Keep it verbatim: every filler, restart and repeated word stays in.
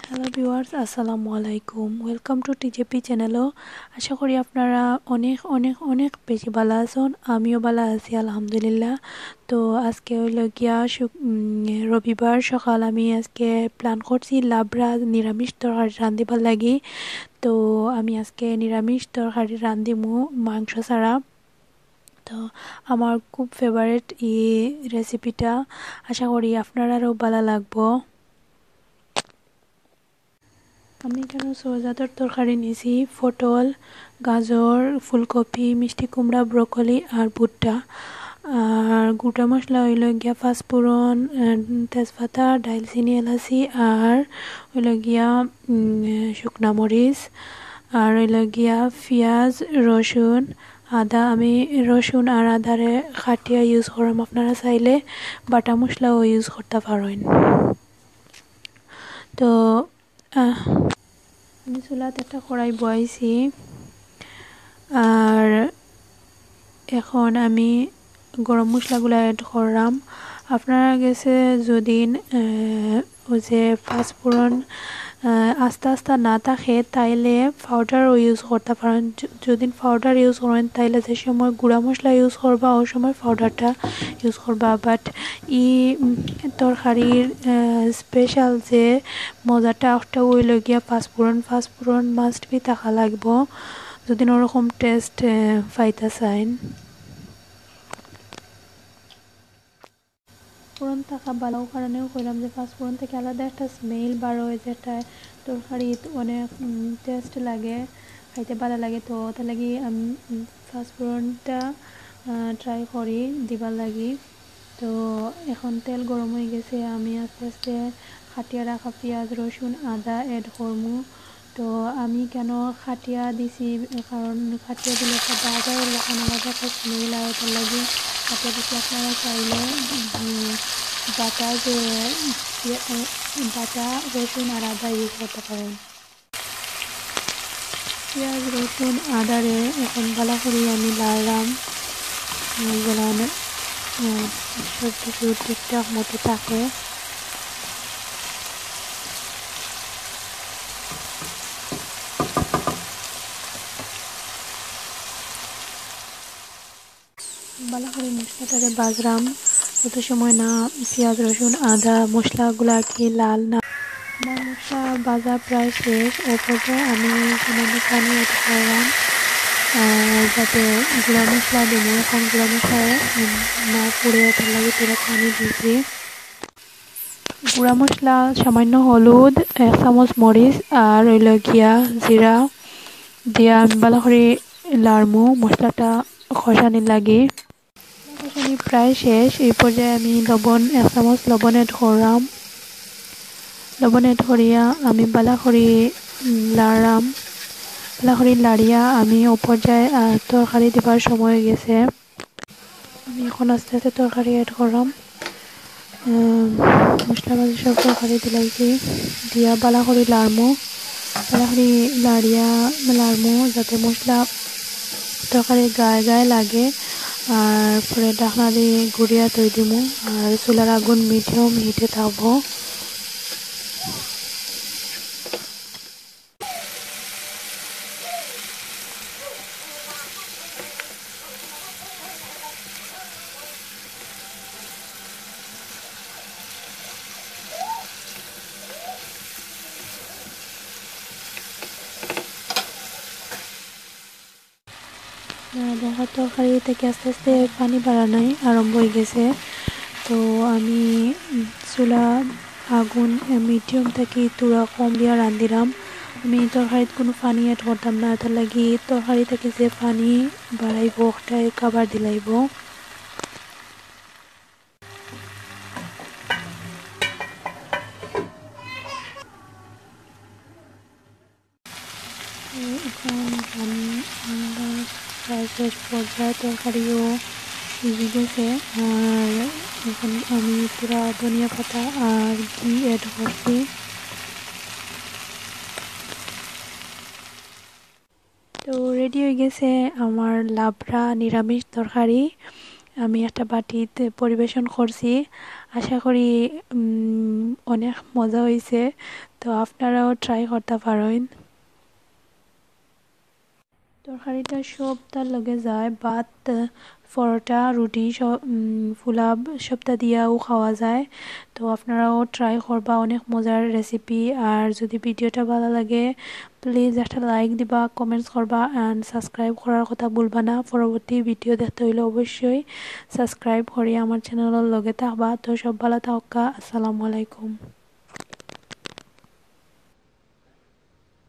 Hello viewers, আসসালামু আলাইকুম। Welcome to T J P channel। আশা করি আপনারা অনেক অনেক অনেক বেশি ভালা আছইন। আমিও ভালা আছি আলহামদুলিল্লাহ। তো আজকে অইলো গিয়া শুক-, উম, রবিবার সকাল। আমি আজকে প্ল্যান করছি লাবড়া নিরামিষ তরকারি রান্ধিবার লাগি। তো আমি আজকে নিরামিষ তরকারি রান্ধিমু মাংস ছাড়া। তো আমার খুব ফেভারিট এই রেসিপিটা, আশা করি আপনারারও ভালা লাগবো। আমি এখানো ছয় জাতর তরকারি নিছি, পটল, গাজর, ফুলকপি, মিষ্টি কুমড়া, ব্রোকলি আর ভুট্টা। আর গুটা মশলা অইলো গিয়া পাঁচফোড়ন, আহ, তেজপাতা, ডালচিনি, এলাচি আর অইলো গিয়া, উম, শুকনা মরিচ। আর অইলো গিয়া পিয়াজ, রসুন, আদা। আমি রসুন আর আদারে কাটিয়া ইউজ করলাম, আপনারা চাইলে বাটা মশলাও ইউজ করতা পারইন। তো, আহ, আমি চুলাত একটা কড়াই বওয়াইছি। আর এখন আমি গরম মশলাগুলা অ্যাড করলাম। আপনারা গেছে যদি, আহ, ওই যে পাঁচফোড়ন, আহ, আস্তা আস্তা না থাকে, তাইলে পাউডারও ইউজ করতা পারইন। য-, যদি পাউডার ইউজ করইন, তাইলে যে সময় গুঁড়া মশলা ইউজ করবা, ওই সময় পাউডারটা ইউজ করবা। But ই, উম, তরকারির, আহ, স্পেশাল যে মজাটা, ওটা অইলো গিয়া পাঁচফোড়ন। পাঁচফোড়ন must be থাকা লাগবো, যদি ওরকম টেস্ট, আহ, পাইতা চাইন। ফোড়ন থাকা ভালাও কারণেও কইলাম যে পাঁচফোড়ন থাকি আলাদা একটা স্মেল বার অয়, যেটা তরকারিত অনেক, উম, টেস্ট লাগে, খাইতে ভালা লাগে। তো তার লাগি আমি, উম, পাঁচফোড়নটা, আহ, ট্রাই করি দিবার লাগি। তো এখন তেল গরম অই গেছে, আমি আস্তে আস্তে কাটিয়া রাখা পিয়াজ, রসুন, আদা অ্যাড করমু। তো আমি কেন কাটিয়া দিছি, কারণ কাটিয়া দিলে একটা বাজার লাখান আলাদা একটা স্মেল আর ওটার লাগি কাটিয়া দিছি। আপনারা চাইলে, উম, বাটা যে, উম, বাটা রসুন আর আদা ইউজ করতা পারইন। পিয়াজ, রসুন, আদারে এখন ভালা করি আমি লাড়লাম, উম, যেন, উম, সব কিছু ঠিকঠাক মতো থাকে। ভালা করি মশলাটারে বাজরাম, যত সময় না পিয়াজ, রসুন, আদা, মশলাগুলা কি লাল না। আমার মশলা বাজা প্রায় শেষ, অউ পর্যায়ে আমি সামান্য পানি অ্যাড করলাম। আর যাতে গুঁড়া মশলা দিমু, এখন গুঁড়া মশলা, উম, না পুড়ে, এটার লাগি পুরা পানি দিছি। গুঁড়া মশলা, সামান্য হলুদ, এক চামচ মরিচ আর অইলো গিয়া জিরা দিয়া আমি ভালা করি লাড়মু মশলাটা কষানির লাগি। কষানি প্রায় শেষ, এই পর্যায়ে আমি লবণ, এক চামচ লবণ অ্যাড করলাম। লবণ অ্যাড করিয়া আমি ভালা করি, উম, লাড়াম। ভালা করি লাড়িয়া আমি অউ পর্যায়ে, আহ, তরকারি দিবার সময় অই গেছে। আমি এখন আস্তে আস্তে তরকারি অ্যাড করলাম। আহ, মশলা ভাজি সব তরকারি দিলাইছি, দিয়া ভালা করি লাড়মু। ভালা করি লাড়িয়া লাড়মু, যাতে মশলা তরকারি গায়ে গায়ে লাগে। আর পরে ঢাকনা দি গুড়িয়া থই দিমু। আর চুলার আগুন মিডিয়াম হিটে থাকবো। আহ, দেখো, তরকারি থাকি আস্তে আস্তে পানি বাড়ানি আরম্ভ অই গেছে। তো আমি, উম, চুলা আগুন, আহ, মিডিয়াম থাকি থুড়া কম দিয়া রান্ধিলাম। আমি তরকারিত কুনু পানি অ্যাড করতাম না, এটার লাগি তরকারি থাকি যে পানি বাড়াইবো, ওটাই কাভার দিলাইবো। তো এখন রান্না প্রায় শেষ পর্যায়ে, তরকারিও সিজি গেছে। আর এখন আমি পুরা ধনিয়া পাতা আর ঘি অ্যাড করছি। তো রেডি অই গেছে আমার লাবড়া নিরামিষ তরকারি। আমি একটা বাটিত পরিবেশন করছি। আশা করি, উম, অনেক মজা হইছে। তো আপনারাও ট্রাই করতে পারেন। তরকারিটা সবটার লগে যায়, ভাত, পরোটা, রুটি, স-, উম, পোলাও সবটা দিয়াও খাওয়া যায়। তো আপনারাও ট্রাই করবা, অনেক মজার রেসিপি। আর যদি ভিডিওটা ভালো লাগে, প্লিজ একটা লাইক দিবা, কমেন্টস করবা and সাবস্ক্রাইব করার কথা ভুলবা না। পরবর্তী ভিডিও দেখতে হইলে অবশ্যই সাবস্ক্রাইব করি আমার চ্যানেলর লগে থাকবা। তো সব ভালো থাকা, আসসালামু আলাইকুম।